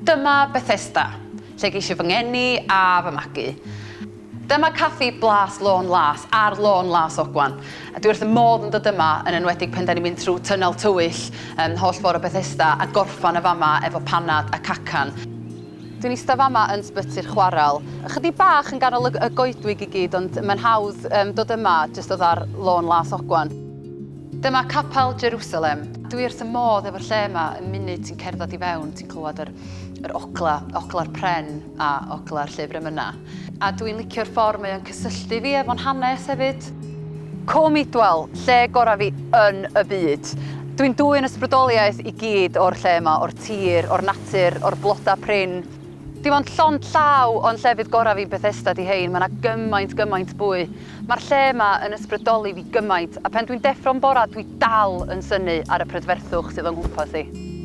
Dyma Bethesda, lle geisio fy ngeni a fy magu. Dyma caffi Blas Lôn Las ar Lôn Las Ogwan. A dwi wrth y modd yn dod yma, yn enwedig pen da ni'n mynd trwy tynel tywyll um, holl ffordd o Bethesda a gorffan y fama efo panad a cacan. Dwi'n eistedd fama yn sbyty'r chwarel. Ychydig bach yn ganol y, y goedwig i gyd, ond mae'n hawdd um, dod yma jyst oedd ar Lôn Las Ogwan. Dyma Capel Jerusalem. Dwi wrth y modd efo'r lle yma, y munud ti'n cerdded i fewn, ti'n clywed yr, yr ogla, ogla'r pren a ogla'r llyfr emyna. A dwi'n licio'r ffordd mae o'n cysylltu fi efo'n hanes hefyd. Cwm Idwal, lle gorau fi yn y byd. Dwi'n dwyn ysbrydoliaeth i gyd o'r lle yma, o'r tir, o'r natur, o'r blodau prin. Dim ond llond llaw o'n llefydd gorau fi'n Bethesda 'di hein, mae 'na gymaint, gymaint fwy. Mae'r lle yma yn ysbrydoli fi gymaint, a pen dwi'n deffro'n bora dwi dal yn synnu ar y prydferthwch sydd o'n nghwmpas i.